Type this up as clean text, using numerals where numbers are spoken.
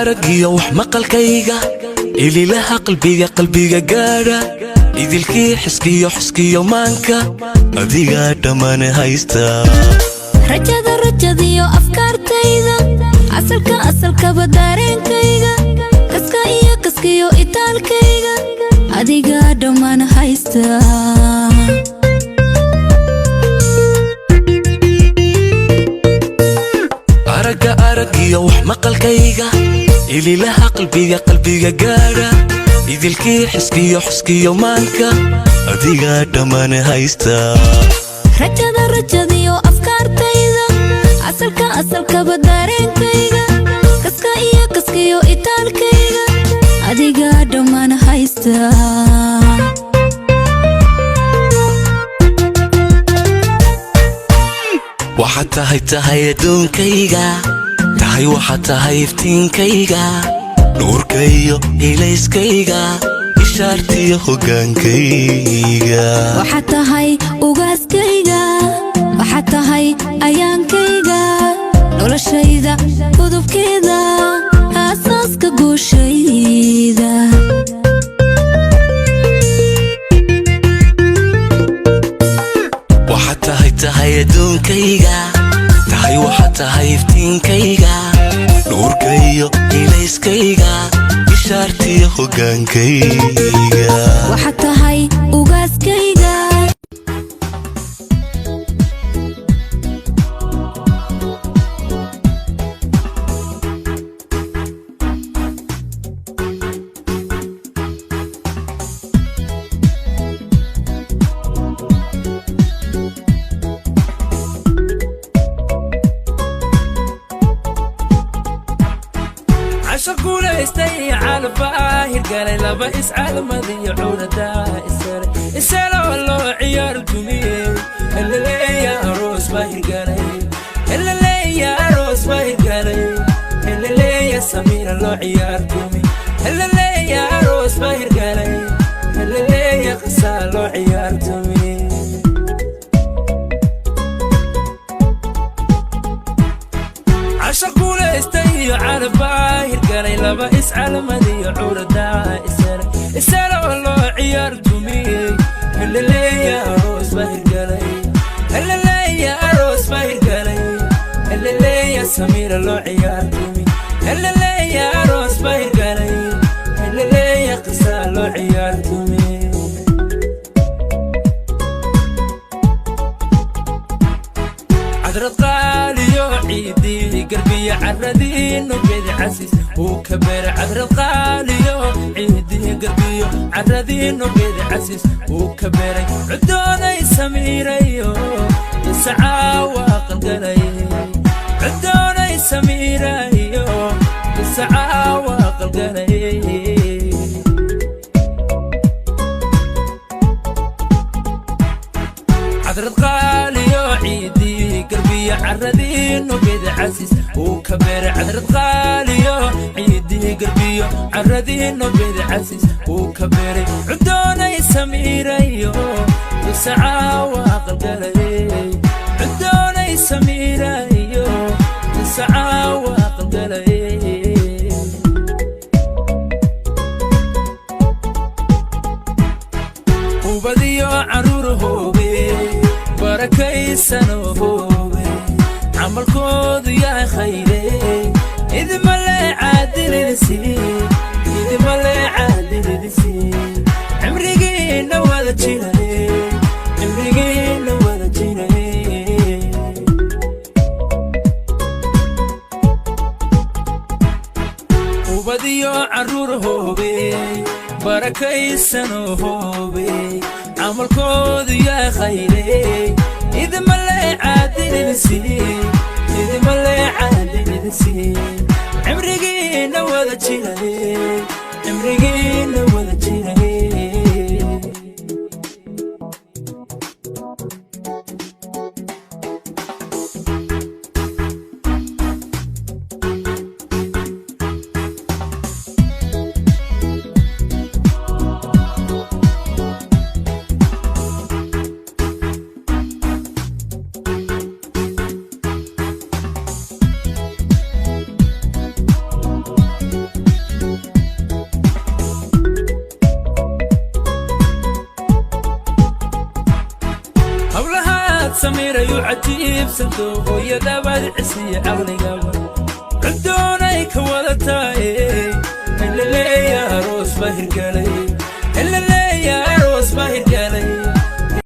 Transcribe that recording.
Araggiyo wax maqalkayga, ililaha qalbiga, qalbiga gaadha, idilkii xiskiyo, xiskiyo maanka, adigaa dhammaan haysta. Rajada, rajadiyo afkaartayda, asalka, asalkaba dareenkayga, kaska iyo kaskiyo itaalkayga, adigaa dhammaan haysta. Aragga, araggiyo wax maqalkayga, ililaha qalbiga, qalbiga gaadha, idilkii xiskiyo, xiskiyo maanka, adigaa dhammaan haysta. Rajada, rajadiyo afkaartayda, asalka, asalkaba dareenkayga, kaska iyo kaskiyo itaalkayga, adigaa dhammaan haysta. Waxaad tahay, tahay adduunkayga, tahay, waxaad tahay iftiinkayga, nuurkaiyo ilayskayga, ishaartiyo hoggaankayga. Waxaad tahay ugaaskayga, waxaad tahay ayaankayga, noloshayda udubkeeda, aasaaska guushayda. Waxaad tahay, tahay adduunkayga, tahay, waxaad tahay iftiinkayga, nuurkaiyo ilayskayga, ishaartiyo hoggaankayga. Waxaad tahay ugaaskayga. Casho guulaystay, calabaa hirgalay, laba iscalmadiyo cuuradaa ishelay, isheloo loo ciyaar dumiyey. Helaleeya aroos baa hirgalay, helaleeya aroos baa hirgalay, helaleeya Samiira loo ciyaar dumi, helaleeya aroos baa hirgalay, helaleeya Qasaa loo ciyaar dumi. Casho guulaystay iyo calabaa hirgalay, laba iscalmadiyo cuuradaa ishelay, isheloo loo ciyaar dumiyey. Helaleeya aroos baa hirgalay, helaleeya aroos baa hirgalay, helaleeya Samiira loo ciyaar dumi, helaleeya aroos baa hirgalay, helaleeya Qisaa loo ciyaar dumi. Cadrad qaaliyo ciidii garbiya, caradii nogedi casiis uu ka beeray. Cadrad qaaliyo ciidii garbiyo, caradii nogedi casiis uu ka beeray, cudoonay Samiirayo iscaawa qalgalay, cudoonay Samiirayo iscaawa qalgalay. Cadrad qaaliyo ciidii garbiya, caradii nogeda casiis uu ka beeray. Cadrad qaaliyo ciidii garbiyo, caradii nogeda casiis uu ka beeray, cudoonay Samiirayo iscaawa qalgalay, cudoonay Samiirayo iscaawa qalgalay. Ubadiyo caruur hoobe, barakaysano hoobe, camalkoodu yahay khayre, idima le caadilidisi, idima le caadilidisi, cimrigiina wada jiraye, cimrigiina wada jiraye. Ubadiyo caruur hoobe, barakaysano hoobe, camalkoodu yaa khayre, idima le caadilidisi, idima le caadilidisi, cimrigiina wada jiraye, cimrigiina wada jiraye. Cajiibsanto hooyadabaad cisiya caqligaba cundoonay ka wada tahay. Heleleya, aroos baa hirgalay. Helele.